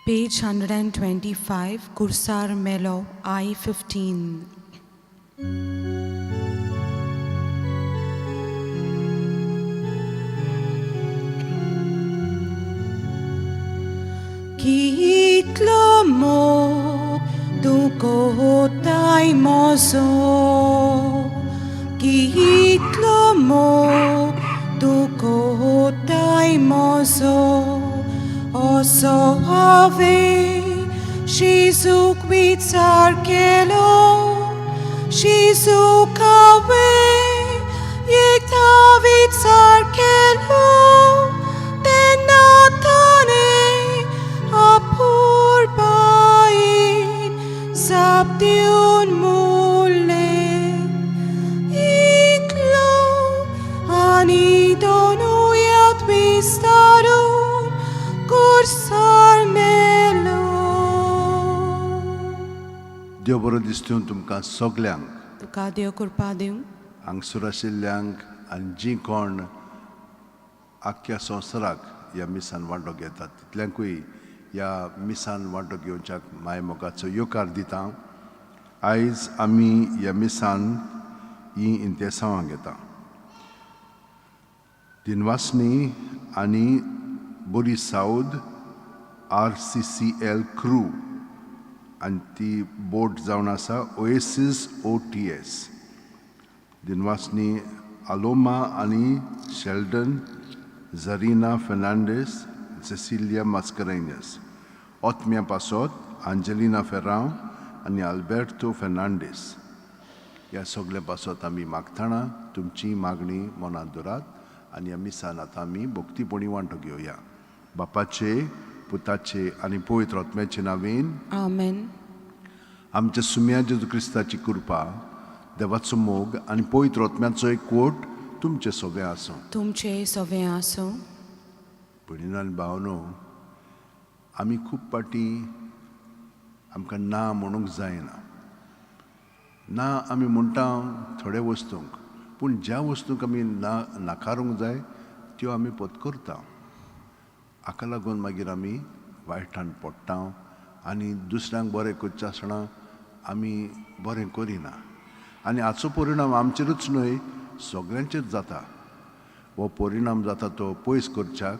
Page 125, Kursar Melo, I-15. कितलो मोग तूं कोताय मोजो, कितलो मोग तूं कोताय मोजो, असो हांवें जेजूक विचार केलो, जेजूक हांवें एकदां विचार केलो, तेन्ना ताणें अपुरबायेन जाप दिवन म्हणलें, इतलो आनी दोनूयात विस्तारून कुर्सार मेलो. देव बरो दिसतूं तुमकां सगल्यांक. तुका देव कृपा दिवं. हांगसर आशिल्ल्यांक आनी जीं कोण आख्ख्या संवसाराक ह्या मिसान वांटो घेतात तितल्यांकूय ह्या मिसान वांटो घेवच्याक माय मोगाचो येवकार दिता. आयज आमी ह्या मिसान ही इंतेसांवां घेता. दिनवासनी आनी बरी सावद RCCL crew आनी ती बोट जावन आसा ओएसीस OTS. दिनवासनी आलोमा आनी शेल्डन, झरीना फेर्नांडीस, सेसिलिया मास्करेन्यस. ओतम्या पासत अंजलिना फेर्रांव आनी आल्बेर्तो फेर्नांडीस. ह्या सगल्या पासत आमी मागतना तुमची मागणी मनांत दवरात आनी ह्या मिसान आतां आमी भक्तीपणी वांटो घेवया. बापाचे, पुताचे आनी पवित्र आत्म्याचे नांवेन. आमेन. आमच्या सुम्या जेजू क्रिस्ताची कृपा, देवाचो मोग आनी पवित्र आत्म्याचो एकवट तुमचे सोबें आसूं. तुमचे सवें आसूं. भयणीनो आनी भावनो, आमी खूब फावटी आमकां ना म्हणूंक जायना. ना आमी म्हणटा थोड्या वस्तूंक, पूण ज्या वस्तूंक आमी ना नाकारूंक जाय त्यो आमी पत्करता. हाका लागून मागीर आमी वायटान पडटा आनी दुसऱ्यांक बरें करचें आसतना आमी बरें करिना आनी हाचो परिणाम आमचेरूच न्हय सगळ्यांचेर जाता. हो परिणाम जाता तो पयस करच्याक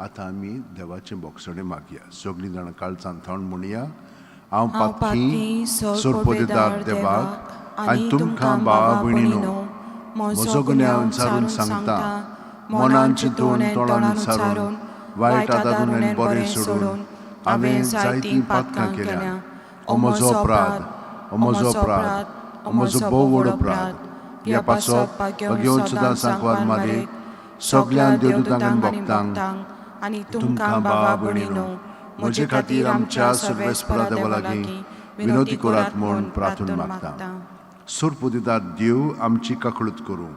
आतां आमी देवाचें बोगसणें मागया. सगळीं जाणां काळजान थावन म्हणया, हांव हांव पातकी पातकी सोरपोदेदार देवाक आनी तुमकां भावा भयणीनो म्हजो गुन्यांव विचारून सांगता. मनान चिंतून, तोंडान उच्चारून, वायट आदारून आनी बरें सोडून हांवें जायतीं पातकां केल्या. हो म्हजो अपराध, हो म्हजो अपराध, हो म्हजो भोव व्हड अपराध. ह्या पासत भगेवन सदां सांकवार मारीक, सगळ्या देवदूतांक आनी भक्तांक आनी तुमकां भावा भयणीनो म्हजे खातीर आमच्या सर्वेस्परा देवा लागीं विनवती करात म्हूण प्रार्थना मागता. सोरपोदिदार देव आमची काकळूत करूं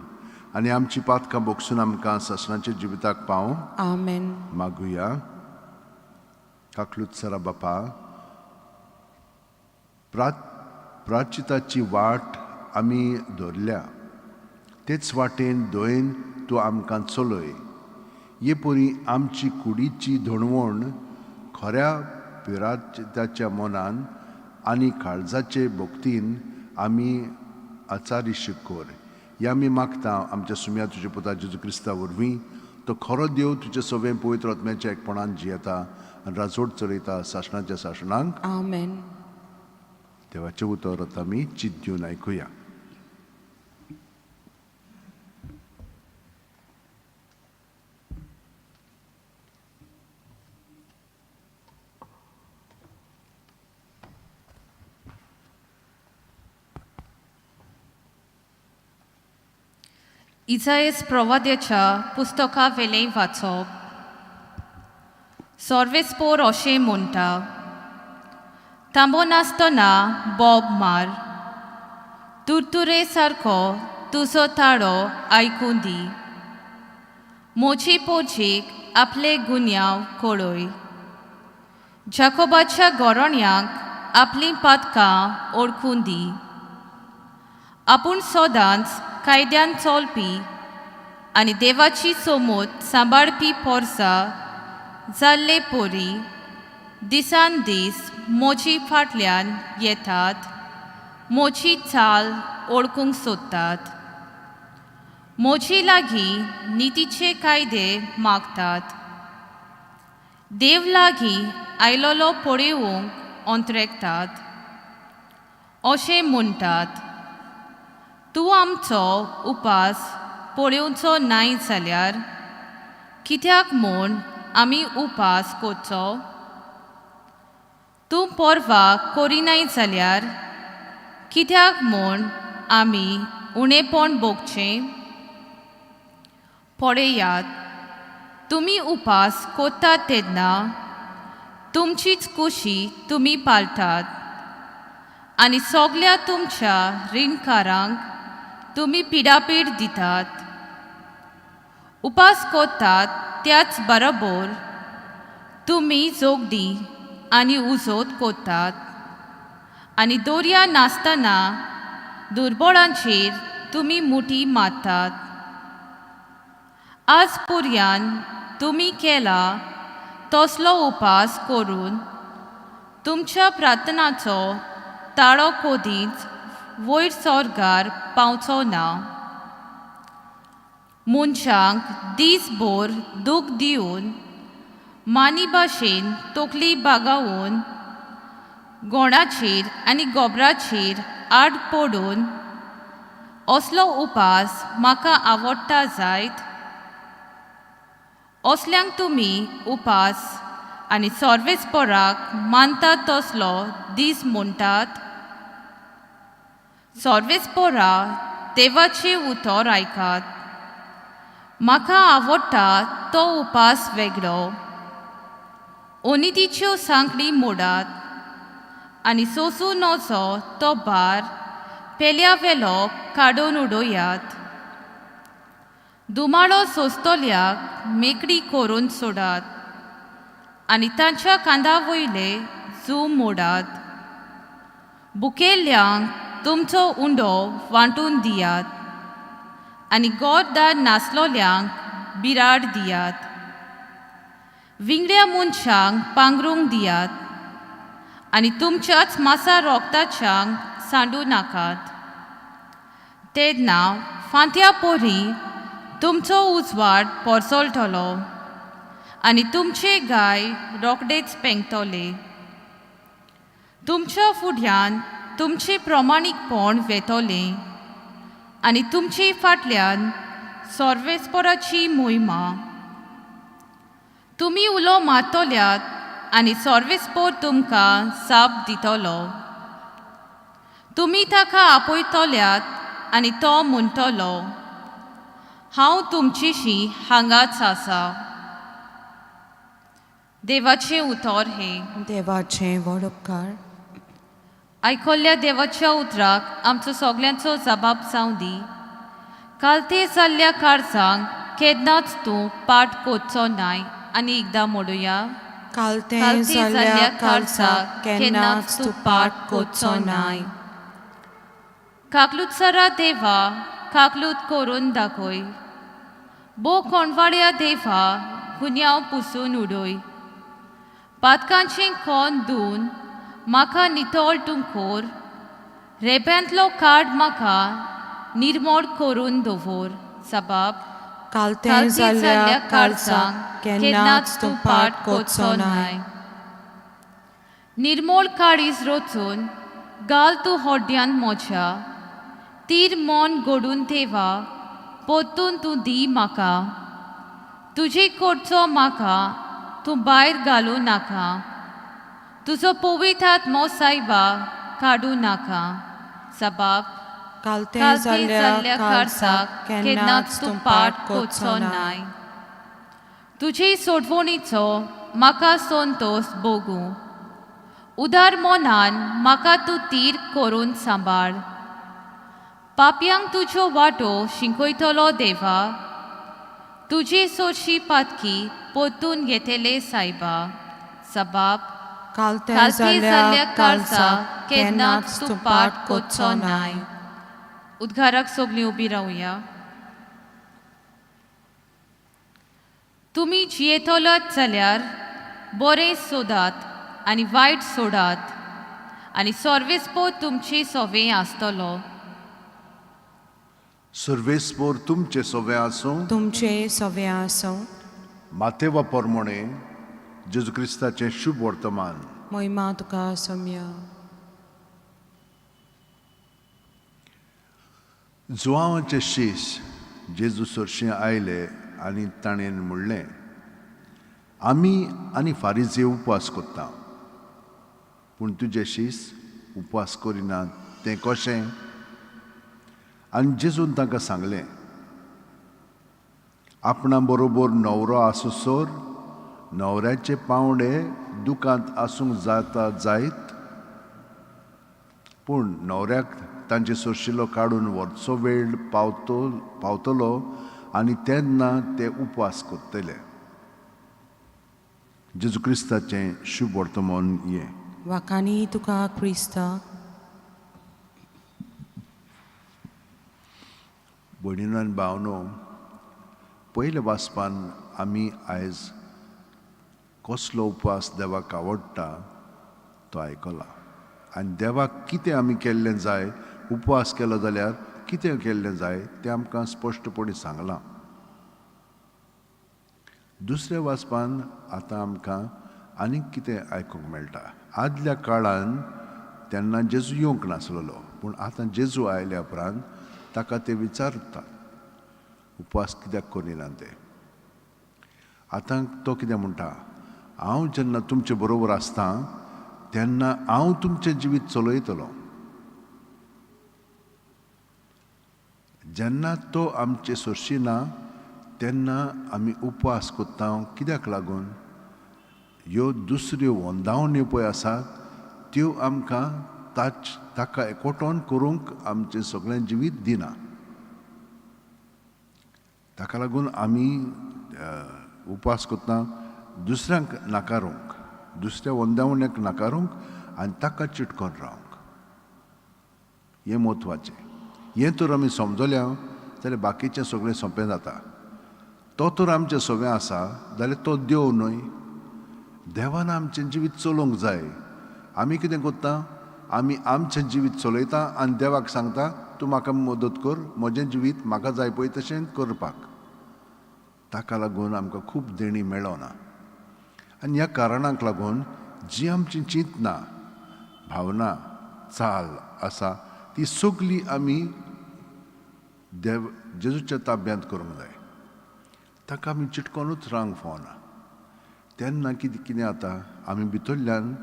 आनी आमची पातकां बोगसून आमकां सासणाच्या जिविताक पावूं. आमेन. मागुया. काकलूत सरा बापा, प्राचिताची वाट आमी धरल्या, तेच वाटेन दयेन तूं आमकां चलय. हे परी आमची कुडीची धोणवण खऱ्या पिराचिताच्या मनान आनी काळजाचे भक्तीन आमी आचारिश कर. हे आमी मागता आमच्या सुम्या तुज्या पुता जेजू क्रिस्ता वरवीं. तो खरो देव, तुजे सवें पवित्र आत्म्याच्या एकपणान जियेता आनी राजवट चलयता सासणाच्या सासणांक. आमेन. देवाचें उतर आतां आमी चिंत दिवन आयकुया. इजायस प्रवाद्याच्या पुस्तका वेलें वाचप. सर्वेस्पोर अशें म्हणटा, थांबो नासतना बोब मार, तुरतुरे सारको तुजो ताळो आयकूं दी, म्हजी पोजीक आपले गुन्यांव कळय, जाकोबाच्या गोरण्यांक आपलीं पातकां ओळखूं दी. आपूण सदांच कायद्यान चलपी आनी देवाची सोमूत सांबाळपी पोरसा जाल्ले पोरी दिसान दीस मोजी फाटल्यान येतात, मोजी चाल ओळखूंक सोदतात, मोजी लागीं नितीचे कायदे मागतात, देव लागीं आयलोलो पळोवंक अंतरेकतात. अशें म्हणटात, तूं आमचो उपास पळोवचो नाय जाल्यार कित्याक म्हूण आमी उपास करचो? तूं पर्वा करिनाय जाल्यार कित्याक म्हूण आमी उणेपण भोगचें? पळयात, तुमी उपास करतात तेन्ना तुमचीच कुशी तुमी पाळटात आनी सगल्या तुमच्या रिणकारांक तुमी पिडापीड दितात. उपास करतात त्याच बरोबर तुमी जोगडी आनी उजोत करतात आनी दर्या नासतना दुर्बळांचेर तुमी मुठी मारतात. आज पुर्यान तुमी केला तसलो उपास करून तुमच्या प्रार्थनाचो ताळो कदींच वयर सोर्गार पावचो ना. मनशांक दीसभर दूख दिवन मानी भाशेन तकली बागावून गोणाचेर आनी गोबराचेर आड पडून असलो उपास म्हाका आवडटा जायत? असल्यांक तुमी उपास आनी सर्वेस्पराक मानता तसलो दीस म्हणटात? सर्वेस्परा देवाचें उतर आयकात. म्हाका आवडटा तो उपास वेगळो. अनितीच्यो सांकळी मोडात आनी सोसूं नजो तो भार पेल्या वेलो काडून उडयात. दुमाळो सोंसतल्याक मेकळी करून सोडात आनी तांच्या कांदा वयले जूं मोडात. भुकेल्ल्यांक तुमचो उंडो वांटून दियात आनी गोरदार नासलोल्यांक बिराड दियात. विंगड्या मनशांक पांगरूंक दियात आनी तुमच्याच मासा रोगताच्यांक सांडू नाकात. तेन्ना फांत्या पोरी तुमचो उजवाड पोरसोळटलो आनी तुमचे गाय रोखडेच पेंकतले. तुमच्या फुड्यान तुमचें प्रमाणीकपण वेतलें आनी तुमचे फाटल्यान सर्वेस्पराची मोहिमा. तुमी उलो मारतल्यात आनी सर्वेस्पोर तुमकां जाप दितलो. तुमी ताका आपयतल्यात आनी तो म्हणटलो, हांव तुमचेशी हांगाच आसा. देवाचें उतर हें. देवाचें व्हड उपकार. आयकल्ल्या देवाच्या उतराक आमचो सगल्यांचो जबाब जावं दी. कालते जाल्ल्या काळजांक केन्नाच तूं पाठ करचो नाय. आनी एकदां मोडुया. कालतें जाल्ल्या काळजाक केन्नाच तूं पाठ करचो नाय. काकलूतसरा देवा काकलूत करून दाखय. बो कोणवाड्या देवा गुन्यांव पुसून उडय. पातकांचें कोन धुवन म्हाका नितळ तूं कोर. रेब्यांतलो काड म्हाका निर्मोळ करून दवर. सबाब कालतें जाल्ल्या काळजाक केन्नाच तूं पाठ करचो नाय. निर्मोळ काळीज रचून घाल तूं होड्ड्यान म्हज्या. तीर मन घडून देवा परतून तूं दी म्हाका. तुजी करचो म्हाका तूं भायर घालूं नाका. तुजो पवित्र आत्मो सायबा काडूं नाका. सबाब कालतें जाल्ल्या काळजाक केन्नाच तूं पाठ करचो नाय. तुजी सोडवणीचो म्हाका संतोस भोगूं. उदार मनान म्हाका तूं तीर करून सांबाळ. पापयांक तुज्यो वाटो शिंकयतलो देवा. तुजी सोरशी पातकी परतून घेतले सायबा. सबाब कालतें जाल्ल्या काळजाक केन्नाच तूं पाठ करचो नाय. उद्गाराक सगलीं उबी रावया. तुमी जियेतलोत जाल्यार बरें सोदात आनी वायट सोडात आनी सर्वेस्पोर तुमचे सोवे आसतलो. सर्वेस्पोर तुमचे सोवे आसूं. तुमचे सवे आसूं. मातेवा पोरमोणे जेजू क्रिस्ताचें शुभ वर्तमान. मोहिमा तुका सोम्या. जुवांवाचे शीश जेजू सरशीं आयले आनी ताणें म्हणलें, आमी आनी फारीजे उपवास करता, पूण तुजे शीस उपवास करिनात तें कशें? आनी जेजून तांकां सांगलें, आपणा बरोबर न्हवरो आसोसर न्हवऱ्याचे पावंडे दुकांत आसूंक जाता जायत, पूण न्हवऱ्याक तांचे सोरशिलो काडून व्हरचो वेळ पावतलो आनी तेन्ना ते उपवास करतले. जेजू क्रिस्ताचें शुभ वर्तमान हें. वाखाणी तुका क्रिस्ता. भयणीनो आनी भावनो, पयल्या वाचपान आमी आयज कसलो उपवास देवाक आवडटा तो आयकला आनी देवाक कितें आमी केल्लें जाय, उपवास केलो जाल्यार कितें केल्लें जाय तें आमकां स्पश्टपणी सांगलां. दुसऱ्या वाचपान आतां आमकां आनीक कितें आयकूंक मेळटा. आदल्या काळान तेन्ना जेजू येवंक नासलेलो, पूण आतां जेजू आयल्या उपरांत ताका ते विचारतात उपवास कित्याक करिना ते. आतां तो कितें म्हणटा, हांव जेन्ना तुमचे बरोबर आसता तेन्ना हांव तुमचें जिवीत चलयतलो. जेन्ना तो आमचे सोरशी ना तेन्ना आमी उपवास करता. कित्याक लागून? ह्यो दुसऱ्यो वंदावण्यो पळय आसात त्यो आमकां ताका एकवटोन करूंक आमचें सगळें जिवीत दिना. ताका लागून आमी उपवास करता दुसऱ्यांक नाकारूंक, दुसऱ्या वंदावण्याक नाकारूंक आनी ताका चिटकोन रावंक. हें म्हत्वाचें. हें तर आमी समजल्या जाल्यार बाकीचें सगळें सोंपें जाता. तो तर आमचें सगळें आसा जाल्यार तो देव न्हय. देवान आमचें जिवीत चलोवंक जाय. आमी कितें करता, आमी आमचें जिवीत चलयता आनी देवाक सांगता तूं म्हाका मदत कर, म्हजें जिवीत म्हाका जाय पळय तशें करपाक. ताका लागून आमकां खूब देणी मेळना आनी ह्या कारणाक लागून जी आमची चिंतना, भावना, चाल आसा ती सगली आमी देव जेजूच्या ताब्यांत करूंक जाय. ताका आमी चिटकोनूच रावंक फावना. तेन्ना कितें कितें जाता, आमी भितरल्यान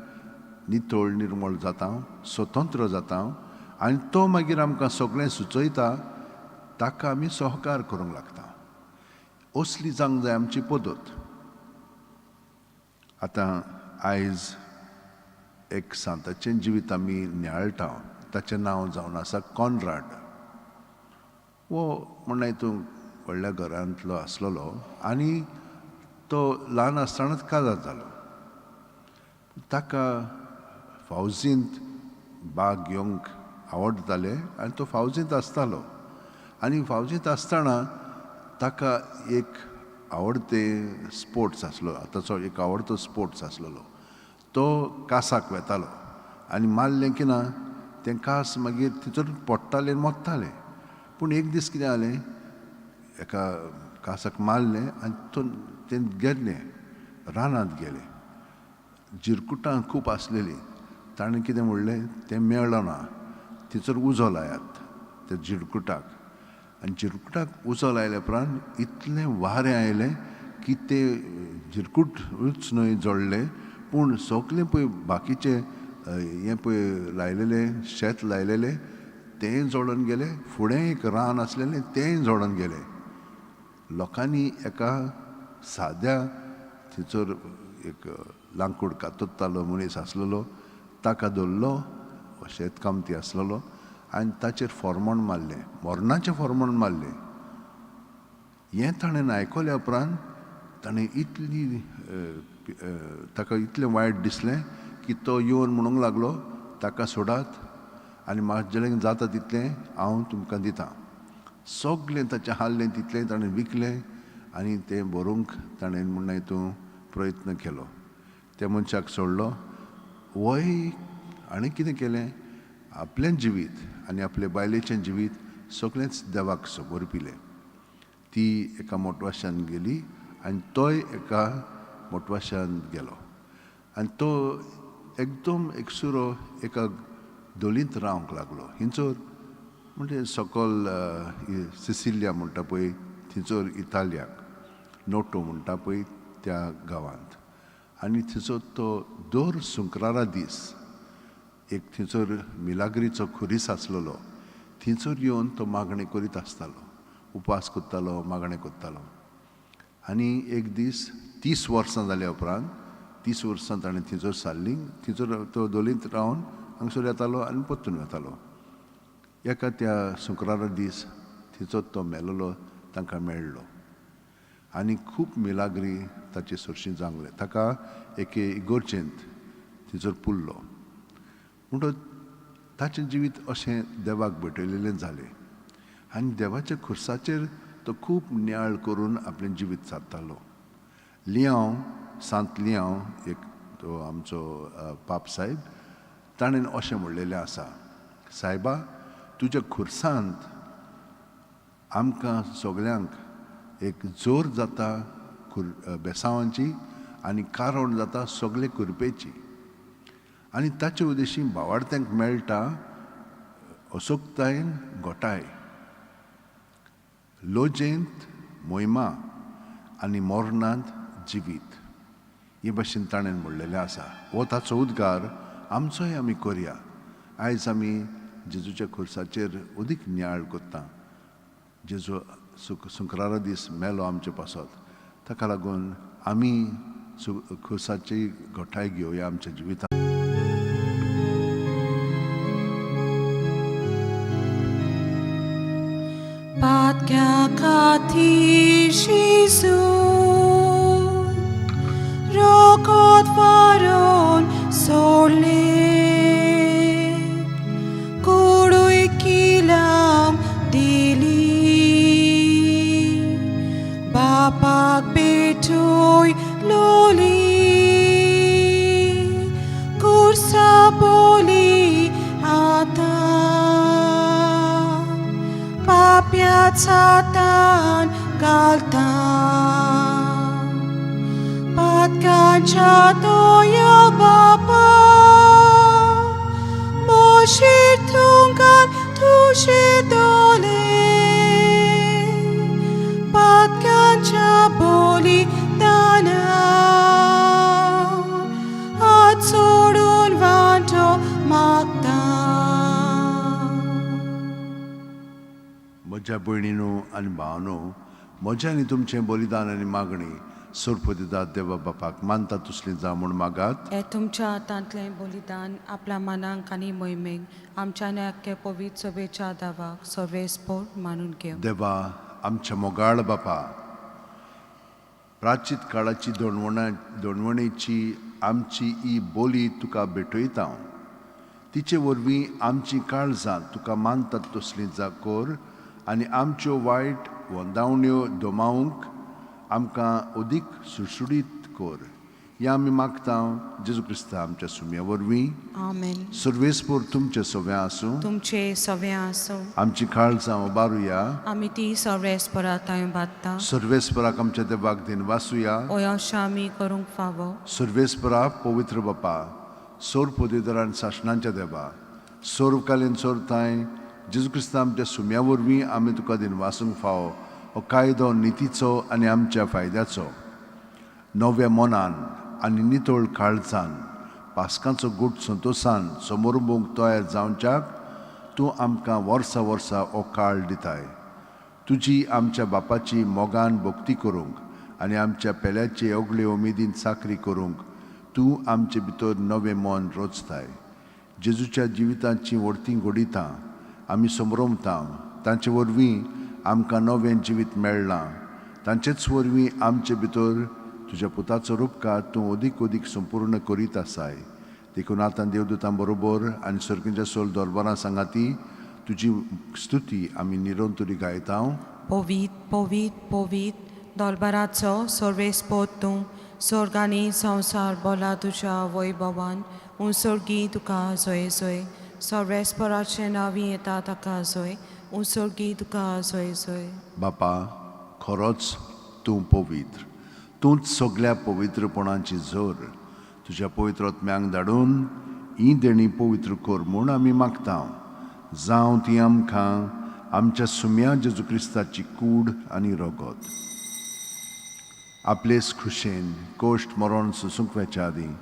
नितळ निर्मळ जाता, स्वतंत्र जाता आनी तो मागीर आमकां सगळें सुचयता, ताका आमी सहकार करूंक लागता. असली जावंक जाय आमची पद्दत. आतां आयज एक सांताचें जिवीत आमी नियाळटा, ताचें नांव जावन आसा कॉनराड. हो म्हणल्यार तूं व्हडल्या घरांतलो आसलेलो आनी तो ल्हान आसतनाच काजार जालो. ताका फावजींत भाग घेवंक आवडटालें आनी तो फावजींत आसतालो. आनी फावजींत आसतना ताका एक आवडते स्पोर्ट्स आसलो, ताचो एक आवडतो स्पोर्ट्स आसलेलो. तो कासाक वेतालो आनी मारलें की ना तें कास मागीर तितून पडटालें आनी मोत्तालें. पूण एक दीस कितें जालें, एका कासाक मारलें आनी तें गेलें रानांत गेलें. जिरकुटां खूब आसलेलीं. ताणें कितें म्हणलें, तें मेळ्ळो ना, थंयसर उजो लायात त्या जिरकुटाक. आनी जिरकुटाक उजो लायल्या उपरांत इतलें वारें आयलें की तें जिरकुटूच न्हय जळ्ळें, पूण सगलें पळय बाकीचें हें पळय लायलेलें शेत लायलेलें तेंय जळोन गेलें. फुडें एक रान आसलेलें तेंय जळोन गेलें. लोकांनी एका साद्या थंयसर एक लांकूड कातरतालो मनीस आसलेलो, ताका धरलो, शेतकामती आसलेलो आनी ताचेर फॉर्मण मारलें, मरणाचें फॉर्मण मारलें. हें ताणें आयकल्या उपरांत ताणें इतली ताका इतलें वायट दिसलें की तो येवन म्हणूंक लागलो, ताका सोडात आनी म्हाजें जाता तितलें हांव तुमकां दितां. सगलें ताचें हाडलें तितलें ताणें विकलें आनी तें बरोवंक ताणें म्हणलें तूं प्रयत्न केलो. त्या मनशाक सोडलो होय हाणें कितें केलें, आपलें जिवीत आनी आपले बायलेचें जिवीत सगळेंच देवाक समर्पिलें. ती एका मोटवाशान गेली आनी तोय एका मोटवाशान गेलो आनी तो एकदम एकसुरो एका धोलींत रावंक लागलो. हिंचोर म्हणजे सकल सिसिलिया म्हणटा पळय थंयसर इतालियाक नोटो म्हणटा पळय त्या गांवांत. आनी थंयसर तो दर शुक्रारा दीस एक थंयसर मिलाग्रीचो खुरीस आसलेलो, थंयसर येवन तो मागणें करीत आसतालो, उपास करतालो, मागणें करतालो. आनी एक दीस 30 वर्सां जाल्या उपरांत 30 वर्सां ताणें थंयसर सारलीं, थंयसर तो धोलींत रावन हांगसर येतालो आनी परतून वतालो. एका त्या शुक्रारा दीस थंयसर तो मेलोलो तांकां मेळ्ळो आनी खूब मिलाग्री ताचे सरशीं जांगले. ताका एके इगोर्जेंत थंयसर पुरलो. म्हणटच ताचें जिवीत अशें देवाक भेटयलेलें जालें आनी देवाच्या खुर्साचेर तो खूब नियाळ करून आपलें जिवीत सारतालो. लियांव, सांत लियांव एक तो आमचो पाप साहेब, ताणें अशें म्हणलेलें आसा, सायबा तुज्या खुर्सांत आमकां सगल्यांक एक जोर जाता बेसांवांची आनी कारण जाता सगळे कुरपेची आनी ताचे उद्देशी भावार्थ्यांक मेळटा असोकतायेन घोटाय, लोजेंत मोहिमा आनी मोरणांत जिवीत. हे भाशेन ताणें म्हणलेलें आसा. हो ताचो उद्गार आमचोय आमी करया. आयज आमी जेजूच्या खुर्साचेर अदीक नियाळ करता. जेजू शुक्रारा दीस मेलो आमचे पासत, ताका लागून आमी खुर्साची घटाय घेवया आमच्या जिवितांत. पातक्या खातीर जेजू रगत व्हारोवन सोडलें, कुडूय किलांक दिली, बापाक भेटयलोली, खुर्सा बोली आतां पाप्याचा तान घालता, पातकांच्या तोया बापा मोशीर तुंकान तुजे दोले, पातकांच्या बोली दाना हात सोडून वांटो मागता. म्हज्या भयणीनो आनी भावनो, म्हजें आनी तुमचें बलिदान आनी मागणी सोरपतिदात देवा बापाक मानता तसली जावं म्हूण मागात. हे तुमच्या हातांतलें बलिदान आपल्या मनाक आनी मोहिमेक आमच्या आख्खे पवित्र सभेच्या दावाक सर्वेस्पोर मानून घेवं. देवा आमच्या मोगाळ बापा, प्राचीत काळाची दोणवणेची आमची ही बोली तुका भेटयता. तिचे वरवीं आमची काळजां तुका मानतात तसली जा कर आनी आमच्यो वायट वंदावण्यो दोमावंक आमकां अदीक सुडसुडीत कर. ह्या आमी मागता जेजू क्रिस्ता आमच्या सुम्या वरवीं. आमेन. सर्वेस्पोर तुमचे सव्या आसूं. तुमचे सव्या आसूं. आमची काळजां उबारुया. आमी ती सर्वेस्परा थंय बादता. सर्वेस्पराक आमच्या देवाक दिन वासुया. अशें आमी करूंक फावो. सर्वेस्परा पवित्र बापा, सोर पदवीधरान सासणांच्या देवा, सोरकालीन सोरताय जेजू क्रिस्ता आमच्या सुम्या वरवीं आमी तुका दिन वासूंक फावो हो कायदो नितीचो आनी आमच्या फायद्याचो. नव्या मनान आनी नितळ काळजान पास्कांचो गूट संतोशान समोरबूंक तयार जावच्याक तूं आमकां वर्सा वर्सा हो काळ दिताय. तुजी आमच्या बापाची मोगान भक्ती करूंक आनी आमच्या पेल्याचे अगले उमेदीन चाकरी करूंक तूं आमचे भितर नवें मन रोचताय. जेजूच्या जिविताची व्हडती घडयता आमी समरोमता. तांचे वरवीं आमकां नवें जिवीत मेळ्ळां. तांचेच वरवीं आमचे भितर तुज्या पुताचो रुपकार तूं अदीक अदीक संपूर्ण करीत आसाय. देखून आतां देवदूतां बरोबर आनी सर्गीच्या सोल दरबारां सांगाती तुजी स्तुती आमी निरंतरी गायता. पवीत पवीत पवीत दरबाराचो सर्वेस्पोर तूं, स्वर्गानी संवसार बोला तुज्या वैभवान उंसर्गी तुका जोय जोय सर्वेस्पराचें नांवी येता ताका जोय उंसर्गी तुका जोय जोय. बापा, खरोच तूं पवित्र, तूंच सगल्या पवित्रपणाची जोर. तुज्या पवित्र आत्म्यांक धाडून ही देणी पवित्र कर म्हूण आमी मागता. जावं ती आमकां आमच्या सुम्या जेजू क्रिस्ताची कूड आनी रगत. आपलेच खुशेन कोश्ट मरण सोसूंक वेच्या आदीं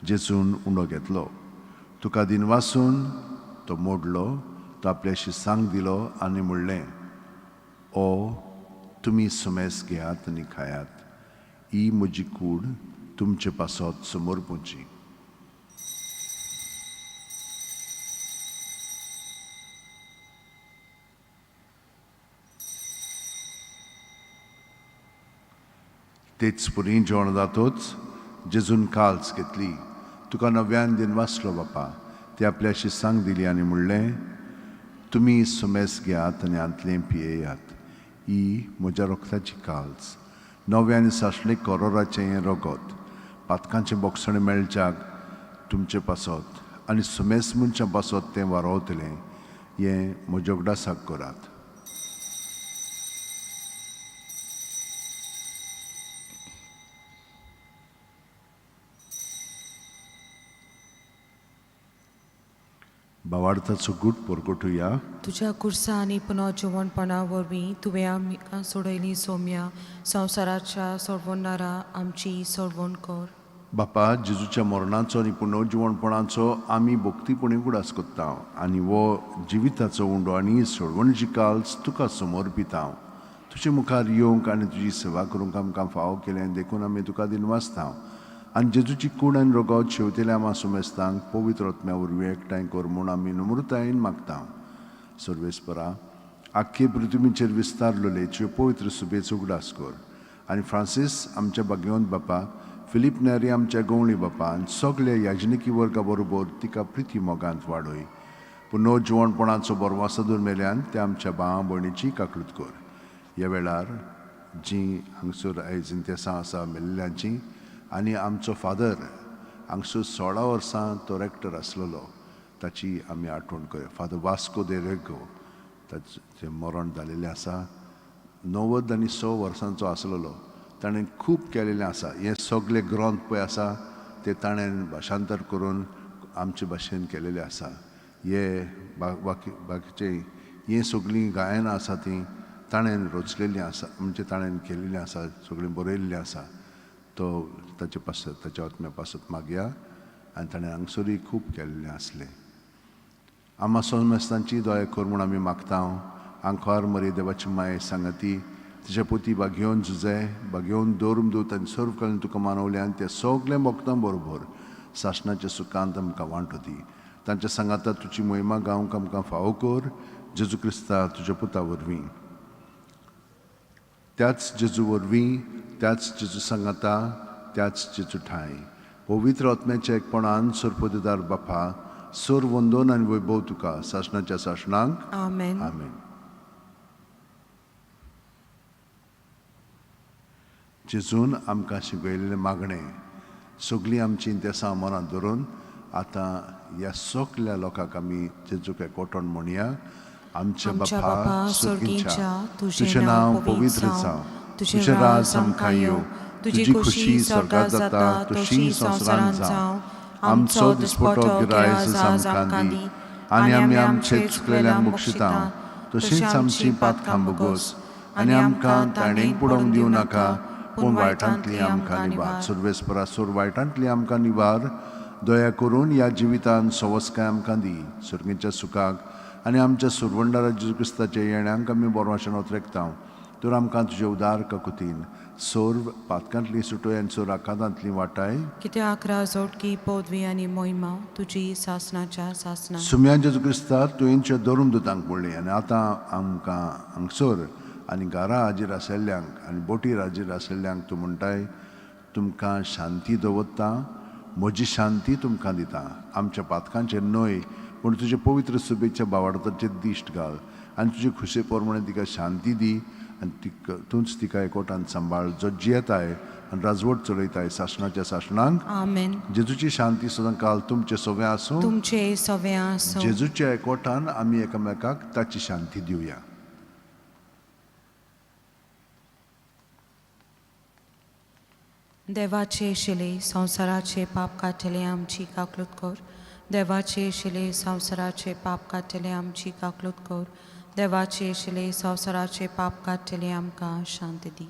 जेजून उंडो घेतलो, तुका दिनवासून तो मोडलो, तो आपल्याशी सांग दिलो आनी म्हणलें, ओ तुमी सुमेस घेयात आनी खायात, ही म्हजी कूड तुमचे पासत समर्पूची. तेच पुरी जेवण जातोच जेजून काल्स घेतली, तुका नव्यान दिनवासलो बापा, ती आपल्याशी सांग दिली आनी म्हणलें, तुमी सुमेस घेयात आनी हांतलें पियेयात, ही म्हज्या रक्ताची काल्स, नव्या आनी सासणीक करोराचें हें रगत, पातकांचें बोगसणें मेळच्याक तुमचे पासत आनी सुमेस मनशां पासत तें वारोवतलें, हें म्हज्या उगडासाक करात. भावार्थाचो गूट परगटुया. तुज्या कुर्सा आनी पुनर्जिवणपणा वरवीं तुवें आमकां सोडयली सोम्या, संवसाराच्या सोडवणारा आमची सोडवण कर. बापा, जेजूच्या मरणाचो आनी पुनर्जिवणपणाचो आमी भक्तीपणी उगडास करता आनी हो जिविताचो उंडो आनी सोडवणीची काल्स तुका समर्पिता. तुजे मुखार येवंक आनी तुजी सेवा करूंक आमकां फावो केलें देखून आमी तुका दिनवासता. आनी जेजूची कूड आनी रगत शेवतेल्या आमा सुमेस्तांक पवित्र आत्म्या वरवीं एकठांय कर म्हूण आमी नम्रतायेन मागता. सर्वेस्परा, आख्खे पृथ्वीचेर विस्तारलेले तुज्यो पवित्र सुबेचो उगडास कर आनी फ्रांसीस आमच्या भाग्यवंत बापा, फिलीप नेरी आमच्या गवळी बापा आनी सगळे याजनिकी वर्गा बरोबर तिका प्रिती मोगांत वाडय. पुनर्जिवणपणाचो बरवासो दुर्मेल्यान त्या आमच्या भावा भयणीची काकळूत कर. ह्या वेळार जीं हांगसर आयज इंतेसां आसा मेल्ल्यांची आनी आमचो फादर हांगसर 16 वर्सां तो रेक्टर आसलेलो ताची आमी आठवण करया. फादर वास्को दे रेगो, ताचें मरण जालेलें आसा. 96 वर्सांचो आसलेलो. ताणें खूब केलेलें आसा. हे सगळे ग्रंथ पळय आसा ते ताणें भाशांतर करून आमचे भाशेन केलेले आसा. हे बाकीचे हे सगळीं गायनां आसा तीं ताणें रचलेलीं आसा, म्हणजे ताणें केलेलीं आसा, सगळीं बरयल्लीं आसा. तो ताचे पासत, ताच्या आत्म्या पासत मागया. आनी ताणें हांगसरूय खूब केल्लें आसलें. आमा सोमेस्तांची दया कर म्हूण आमी मागता. आंकवार मरे देवाची माये सांगाती तिच्या पोती बागेवन जुजे बागेवन दवरून दवरता आनी सर्व करून तुका मानवले आनी ते सगळे भक्तां बरोबर सासणाच्या सुखांत आमकां वांटो दी. तांच्या सांगाता तुजी मोहिमा गावंक आमकां फावो कर, जेजू क्रिस्ता तुज्या पुता वरवीं. त्याच जेजू वरवीं, त्याच जेजू सांगाता, त्याच जेजू ठांय पवित्र आत्म्याच्या एकपणान सरपदेदार बापा, सोर वंदोन आनी वैभव तुका सासणाच्या सासणांक. आमेन. आमेन. जेजून आमकां शिकयल्लें मागणें सगळीं आमची इंतेसां मनांत धरून आतां ह्या सगल्या लोकांक आमी जेजूक एकवटोन म्हणया. आमच्या बापा सर्गींच्या, तुजें नांव पवित्र जावं, तुजें राज आमकां येवं, तुजी खुशी स्वर्गांत जाता तशी संवसारांत जावं. आमचो दिसपटो गिरायस आमकां दी आनी आमी आमचे चुकलेल्यांक बक्षिता तशींच आमची पातकां भोगोस आनी आमकां ताणेक पडोवंक दिवं नाका, पूण वायटांतली आमकां निवार. सर्वेस्परा, सोर वायटांतली आमकां निवार. दया करून ह्या जिवितान सवस्काय आमकां दी. सर्गीच्या सुखाक आनी आमच्या सुरवंडारा जेजू क्रिस्ताच्या येण्यांक आमी बरो आशेन ओतरेकता. तर आमकां तुजे उदार काकुतीन सोर पातकांतली सुटोय आनी सोर आखातांतली वाटाय. कित्याक जोडकी पदवी आनी मोहिमा तुजी सासणाच्या सासणा. सुम्या जेजू क्रिस्ता, तुवेंच्या धरून दुतांक पडली आनी आतां आमकां हांगसर आनी घरा हाजीर आशिल्ल्यांक आनी बोटीर हाजीर आशिल्ल्यांक तूं म्हणटाय, तुमकां शांती दवरता, म्हजी शांती तुमकां दिता. आमच्या पातकांचेर न्हय पूण तुजे पवित्र सुबेच्या बावाडताचेर दिश्ट घाल आनी तुजे खुशे प्रमाणे तिका शांती दी आनी तूंच तिका एकवटान सांबाळ, जो जियेताय आनी राजवट चलयताय सासणाच्या सासणांक. आमेन. जेजूची शांती सदां काल तुमचे सगळें आसूं. तुमचे सगळें आसूं. जेजूच्या एकवटान आमी एकामेकाक ताची शांती दिवया. देवाचे शिले संवसाराचे पाप काडटले आमची काकलूत कर. देवाचे शिले संवसाराचे पाप काडटले आमची काकलूत कर. देवाचे शिले संवसाराचे पाप काडटले आमकां शांती दी.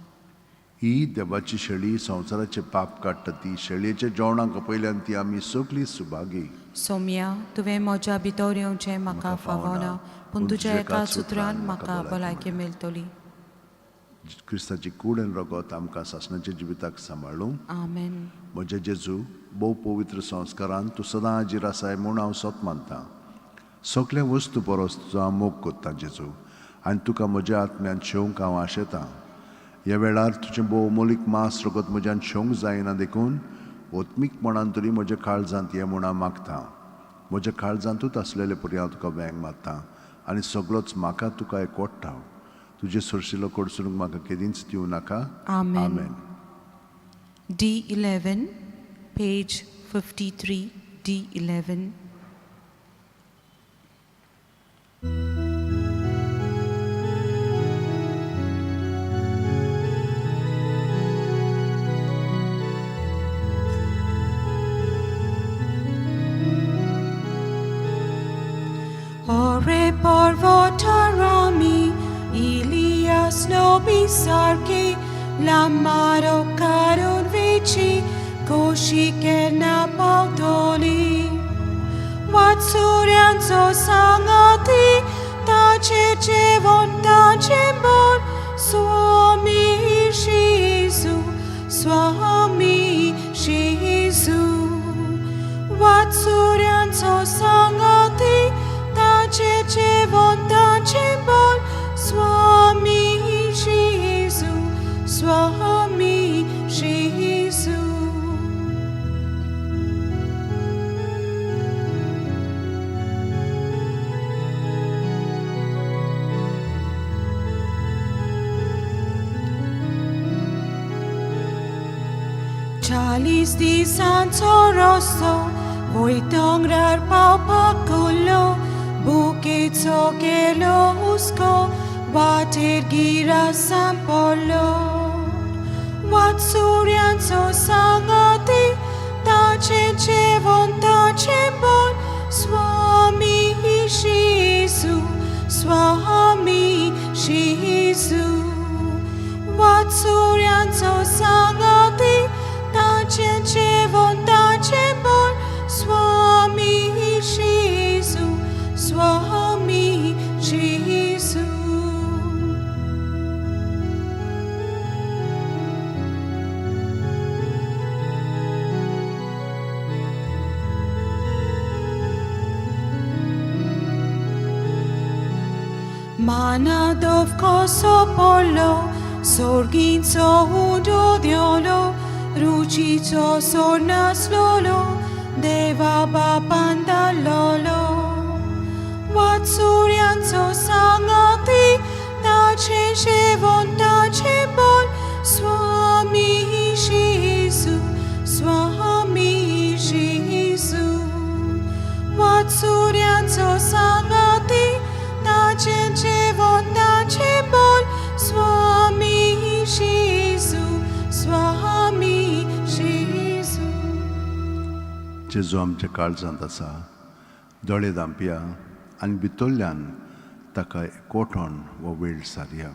ही देवाची शेळी संवसाराचे पाप काडटा ती शेळयेच्या जेवणाक आपयल्यान ती आमी सगळीं सुभागी. सोम्या, तुवें म्हज्या भितर येवचें म्हाका फावना, पूण तुज्या एका सुत्रान म्हाका भलायकी मेळटली. क्रिस्ताची कूड आनी रगत आमकां सासणाच्या जिविताक सांबाळूं. आमेन. म्हज्या जेजू, भोव पवित्र संस्कारान तूं सदां हाजीर आसाय म्हूण हांव सत मानतां. सगल्या वस्तू परस तुजो हांव मोग कोत्तां जेजू, आनी तुका म्हज्या आत्म्यान शेवंक हांव आशेतां. ह्या वेळार तुजें भोव मोलीक मांस रगत म्हज्यान शेवंक जायना, देखून ओत्मीकपणान तरी म्हज्या काळजांत हें म्हूण हांव मागतां. म्हज्या काळजांतूच आसलेले परी हांव तुका वेंग मारतां आनी सगळोच म्हाका तुका एकवट्टा. तुजें सरशिलो कडसरूंक म्हाका केदींच दिवं नाका. आमेन. आमेन. D11, page 53, D11. Ore parvotarami, Elias nobi sarki, lamaro karun vici, koshike na pautoli. Vatsurianzo sangati, tace cevon tace bon, Swami Shizu, Swami Shizu. Vatsurianzo sangati, tace cevon tace bon, Swami Shizu, Swami Shizu. Chalice di Santo Rosso, voi tongrar pau paculo, buke tokelo usko, water gira sampolo. Vatsurian so sangati, tace cevon tace bon, Swami Shizu, Swami Shizu. Vatsurian so sangati, tace cevon tace bon, Swami Shizu, Swami Shizu. Manadov kosopolo, sorginzo udodiolo, rucizo sornaslolo, deva bapandalolo. Vatsurianzo sangati, tace shevon tace bon, Swami Shizu, Swami Shizu. Vatsurianzo sangati, tace cevon tace bon, Swami Shizu, Swami Shizu. जेजू आमच्या काळजांत आसा, दोळे धांपया आनी भितरल्यान ताका एकवटोन हो वेळ सारया.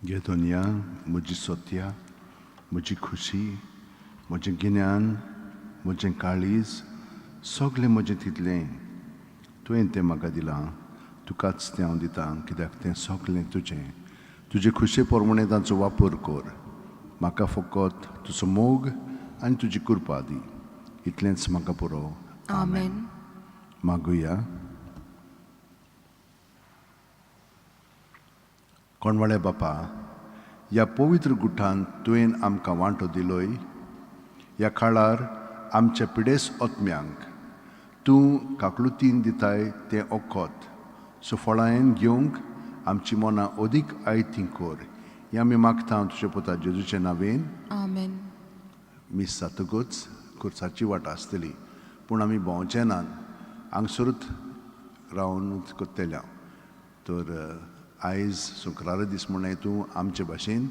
घे दोनया, म्हजी सोत्या, म्हजी खुशी, म्हजें गिन्यान, म्हजें काळीज, सगळें म्हजें तितलें तुवें तें म्हाका दिलां, तुकाच तें हांव दितां, कित्याक तें सगळें तुजें। तुजे खुशे प्रमाणें तांचो वापर कर। म्हाका फकत तुजो मोग आनी तुजी कृपा दी, इतलेंच म्हाका पुरो। आमेन। मागुया। कोणवाळे बापा, ह्या पवित्र गुठान तुवें आमकां वांटो दिलोय। ह्या काळार आमच्या पिडेस आत्म्यांक तूं काकलुतीन दिताय तें ओखत सुफळायेन घेवंक आमची मनां अदीक आयती कर, हें आमी मागता तुज्या पुता जेजूचे नांवेन। आमेन। मीस जातकूच खुर्साची वाट आसतली, पूण आमी भोंवचे नात, हांगसरूच रावन करतले। तर आयज शुक्रारा दीस म्हूण तूं आमचे भाशेन,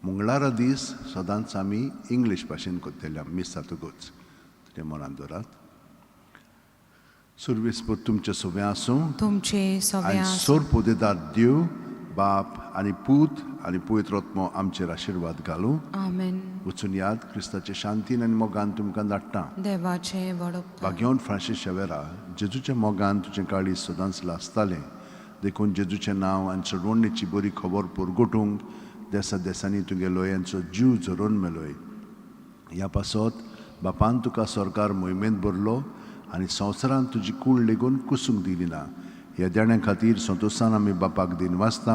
मंगळारा दीस सदांच आमी इंग्लीश भाशेन करतले मीस जातकूच, तें मनांत दवरात। सुरवेसपूर तुमचें सगळें आसूं, तुमचे सगळें आनी आसूं। सोर पोदेदार देव बाप आनी पूत आनी पवित्र आत्मो आमचेर आशिर्वाद घालूं। आमेन। वचून याद क्रिस्ताचे शांतीन आनी मोगान तुमकां धाडटा। देवाचें व्हड उपकार। भाग्यवंत फ्रांसीस शेवेरा, जेजूच्या मोगान तुजें काळीज सदांच लासतालें, देखून जेजूचें नांव आनी चडवणेची बरी खबर पुरगोटूंक देसा देसांनी तुगे लोयांचो जीव झरोवन मेलोय। ह्या पासत बापान तुका सरकार मोहिमेंत भरलो आनी संवसारांत तुजी कूड लेगून कुसूंक दिली ना। ह्या देण्या खातीर संतोशान आमी बापाक दिनवासता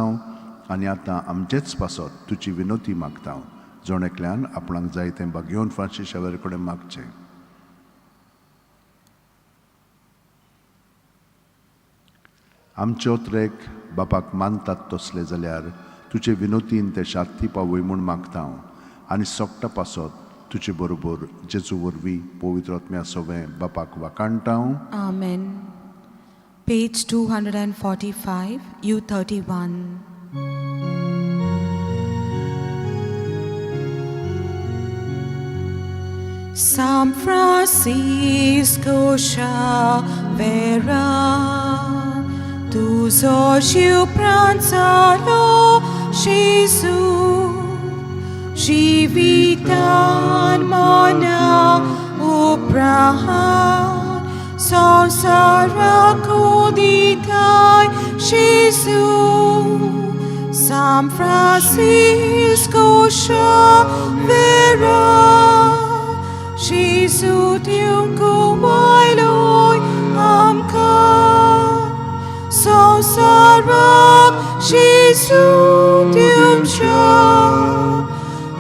आनी आतां आमचेच पासत तुजी विनोती मागता। जण एकल्यान आपणाक जाय तें भाग्यवंत फ्रांसीस शेवेरा कडेन मागचें। आमचे ओत्रेक बापाक मानतात तसले जाल्यार तुजे विनोतीन ते शांती पावय म्हूण मागता हांव आनी सोगटा पासत तुजे बरोबर जेजू वरवीं पवित्र आत्म्या सवें बापाक वाखाणटा हांव। आमेन। Page 245, U31. San Francisco Xavera, तुजो जीव प्राण जालो जेजू, जिवितान मना उपरांत संवसाराक दिताय जेजू। San Francisco Xavera, Jesu दिवंक आयलोय आमकां, संवसाराक जेजू दिवच्या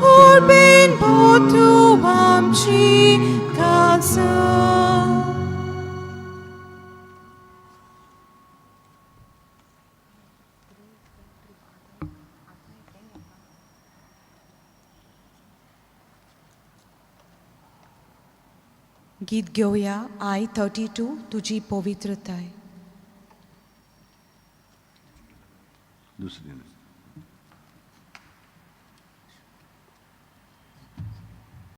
उर्बेन बोतू आमची काळजां। गीत घेवया I 32, तुजी पवित्रताय। दुसरी.